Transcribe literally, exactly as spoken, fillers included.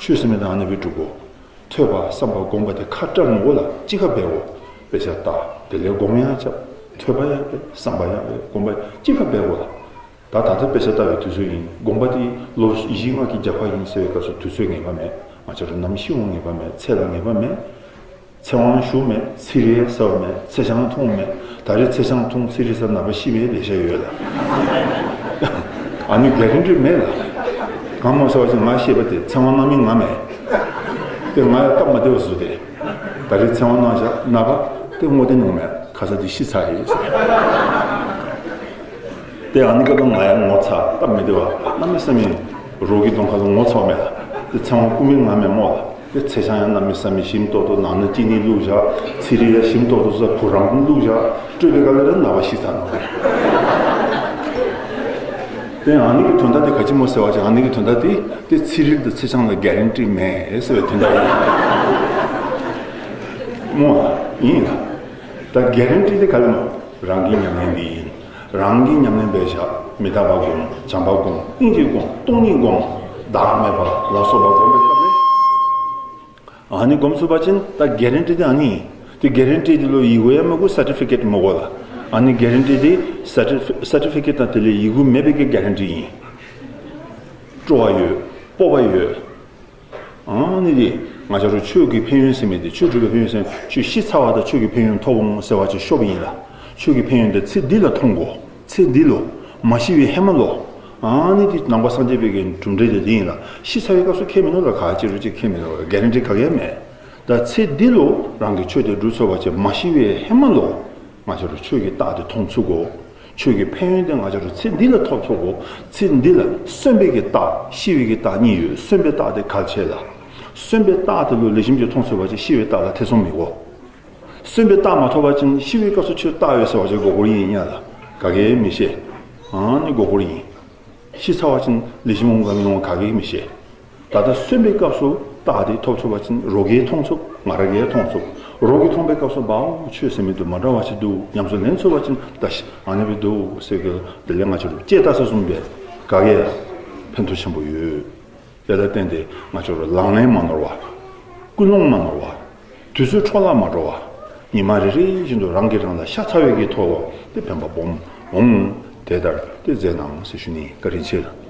ཆོས་ཟེར་མི་དང་ཨ་ནི་བའི་གྲུབ་པོ། ཐོས་པ་བསམ་པ་སྒོམ་པ་དེ་ཁ་བཀྲལ་མི་དགོས་ལ་གཅིག་ཁ་འབད་དགོས། དཔེ་ཆ་ལྟ། དེ་ལས་སྒོམ་ཡང་རྐྱབ། ཐོས་པ་ཡང་འབད། བསམ་པ་ཡང་འབད། སྒོམ་པ་གཅིག་ཁ་འབད་དགོས་ལ། ད་ད་ལྟ་དཔེ་ཆ་ལྟ་བའི་དུས་ཚོད་ཡིན། དགོངས་པ་དེ་ལོ་བཞི་ལྔ་གི་རྒྱབ་ཁ་ཡིན་ཟེར་བའི་སྐབས་སུ་དུས་ཚོད་ངེས་པ་མེད། ང་ཚོ་རང་ནམ་ཤི་འོང་ངེས་པ་མེད། ཚེ་ལ་ངེས་པ་མེད། ཚེ་དབང་ཞུ་མེད། ཚེ་རིལ་ཟ་བ་མེད། ཚེ་ཆང་འཐུང་མེད། ད་རེས་ཚེ་ཆང་འཐུང་ཚེ་རིལ་ཟ་ནད་པ་ཤི་བའི་ལས་བྱ་ཡོད་ལ། ཨ་ནི་གྷ་རན་ཊི་མེད་ལ། གང་མོ་ཟེར་བ་ཅིག་ང་ཤེས་པ་དེ་ཚེ་དབང་གནང་མི་ང་མེད། དེ་ང་ཡང་སྟབས་མ་བདེ་བ་བཟོ་དེ། ད་རེས་ཚེ་དབང་གནང་བཞག་ནད་པ་དེ་བསྔོ་རྟེན་གནང་མེད། ཁ་ས་དེ་ཤི་ཚར་ཡིན་ཟེར། དེ་ཨ་ནི་སྐབས་ལ་ང་ཡང་ངོ་ཚ་སྟབས་མི་བདེ་བ་གནམ་མེད་ས་མེད་རོགས་ཀྱི་གདོང་ཁ་ལ་ངོ་ཚ་བ་མེད་ལ། དེ་ཚེ་དབང་བསྐུར་མི་ང་མེད་མོ་ལ། དེ་ཚེ་ཆང་ཡང་གནམ་མེད་ས་མེད་ཞིམ་ཏོག་ཏོ་ནང་ན་ཅི་ནི་བླུགས་བཞག་ཚེ་རིལ་ཡང་ཞིམ་ཏོག་ཏོ་ཟ་བུ་རམ་བླུགས་བཞག་སྤྲོད་པའི་སྐབས་ལ་ནད་པ་ཤི་ཚར་ནོ་རེད། དེ་ཨ་ནི་གི་དོན་དག་དེ་ག་ཅི་མོ་ཟེར་བ་ཅིག་ཨ་ནི་གི་དོན་དག་དེ་དེ་ཚེ་རིལ་དང་ཚེ་ཆང་ལ་གྷ་རན་ཊི་མེད་ཟེར་བའི་དོན་དག་ཡིན། མོ་ཡིན་ལ། ད་གྷ་རན་ཊི་དེ་ག་རེ་མོ། རང་གི་ཉམས་ལེན་འདི་ཡིན། རང་གི་ཉམས་ལེན་འབད་བཞག་མི་རྟག་པ་སྒོམ། བྱམས་པ་སྒོམ། སྙིང་རྗེ་སྒོམ། སྟོང་ཉིད་སྒོམ། བདག་མེད་པ་ལ་སོགས་པ་སྒོམ་པའི་སྐབས་ལ། ཨ་ནི་སྒོམ་ཚུགས་པ་ཅིན་ད་གྷ་རན་ཊི་དེ་ཨ་ནི་ཡིན། དེ་གྷ་རན་ཊི་དེ་ལོ་ཡི་གུ་ཡང་མི་དགོས། སར་ཊི་ཕི་ཀེཊ་མི་དགོས་ལ། ཨ་ནི་གྷ་རན་ཊི་དེ་སར་ཊི་ཕི་སར་ཊི་ཕི་ཀེཊ་དང་དེ་ལས་ཡི་གུ་མེད་པའི་གི་གྷ་རན་ཊི་ཡིན། སྤྲོ་བ་ཡོད། སྤོབས་པ་ཡོད། ཨ་ནི་དེ་ང་ཆ་རུ་ཆོས་ཀྱི་ཕན་ཡོན་ཟེར་མི་དེ་ཆོས་སྒྲུབ་པའི་ཕན་ཡོན་ཟེར་མི་ཆོས་ཤི་ཚར་བ་དང་ཆོས་ཀྱི་ཕན་ཡོན་ཐོབ་འོང་ཟེར་བ་ཅིག་ཤོབ་ཡིན་ལ། ཆོས་ཀྱི་ཕན་ཡོན་དེ་ཚེ་འདི་ལ་མཐོང་དགོས། ཚེ་འདི་ལོ། མ་ཤི་བའི་ཧེ་མ་ལོ། ཨ་ནི་དེ་ནང་པ་སངས་རྒྱས་པའི་གི་གྲུབ་འབྲས་དེ་དེ་ཡིན་ལ། ཤི་ཚར་བའི་སྐབས་སུ་ཁྱད་མི་འདུག་ལ། ག་ཅི་རུ་ཅིག་ཁྱད་མི་འདུག་ལ། གྷ་རན་ཊི་ག་གེ་མེད། ད་ཚེ་འདི་ལོ་རང་གི་ཆོས་དེ་སྒྲུབ་ཚར་བ་ཅིག་མ་ཤི་བའི་ཧེ་མ་ལོ། ང་ཆ་རུ་ཆོས་ཀྱི་རྟགས་དེ་མཐོང་ཚུགས་གོ། ཆོས་ཀྱི་ཕན་ཡོན་དེ་ང་ཆ་རུ་ཚེ་འདི་ལ་ཐོབ་ཚུགས་གོ། ཚེ་འདི་ལ་གསོན་པའི་གི་རྟགས་ཤི་བའི་གི་རྟགས་གཉིས་ཡོད། གསོན་པའི་རྟགས་དེ་གལ་ཆེ་ལ། གསོན་པའི་རྟགས་དེ་ལོ་ལེགས་ཤོམ་གྱིས་མཐོང་ཚུགས་པ་ཅིག་ཤི་བའི་རྟགས་ལ་ཐེ་ཚོམ་མི་དགོས། གསོན་པའི་རྟགས་མ་ཐོབ་པ་ཅིན་ཤི་བའི་སྐབས་སུ་ཆོས་རྟགས་ཡོད་ཟེར་བ་ཅིག་མགོ་སྐོར་ཡིན་ཡ་ལ། ག་གེ་མི་ཤེས། ཨ་ནི་མགོ་སྐོར་ཡིན། ཤི་ཚར་བ་ཅིན་ལེགས་ཤོམ་འོང་ག་མི་འོང་ག་གེ་མི་ཤེས། ད་ལྟ་གསོན་པའི་སྐབས་སུ་རྟགས་དེ་ཐོབ་ཚུགས་པ་ཅིན་རོགས་ཀྱིས་མཐོང་ཚུགས། ང་རང་གིས་མཐོང་ཚུགས། རོགས་ཀྱིས་མཐོང་པའི་སྐབས་སུ་བའོ་ཆོས་ཟེར་མི་འདུག་མ་འདྲ་བ་ཞིག་འདུག་ཉམས་སུ་ལེན་ཚུགས་པ་ཅིན་ད་ཤི་ཨ་ནི་བི་འདུག་ཟེར་གི་དེ་ལས་ང་ཆ་རུ་ལྕེ་ལྟ་ས་གསུམ་པས་ག་གེ་ཕན་ཐོགས་ཆེན་པོ་ཡོད། དེ་ལ་བརྟེན་ཏེ་ང་ཆ་རུ་ལག་ལེན་མ་ནོར་བ། ཀུན་སློང་མ་ནོར་བ། དུས་ཚོད་འཕྲོ་བརླག་མ་འགྲོ་བ། ཉི་མ་རེ་རེ་བཞིན་དུ་རང་གིས་རང་ལ་ཤ་ཚ་བའི་གི་ཐོག་ལ་དེ་ཕན་པ་སྦོམ་འོང་། དེ་ལྟར་དེ་མཛད་གནང་ཟེར་ཞུ་ནི། བཀའ་དྲིན་ཆེ།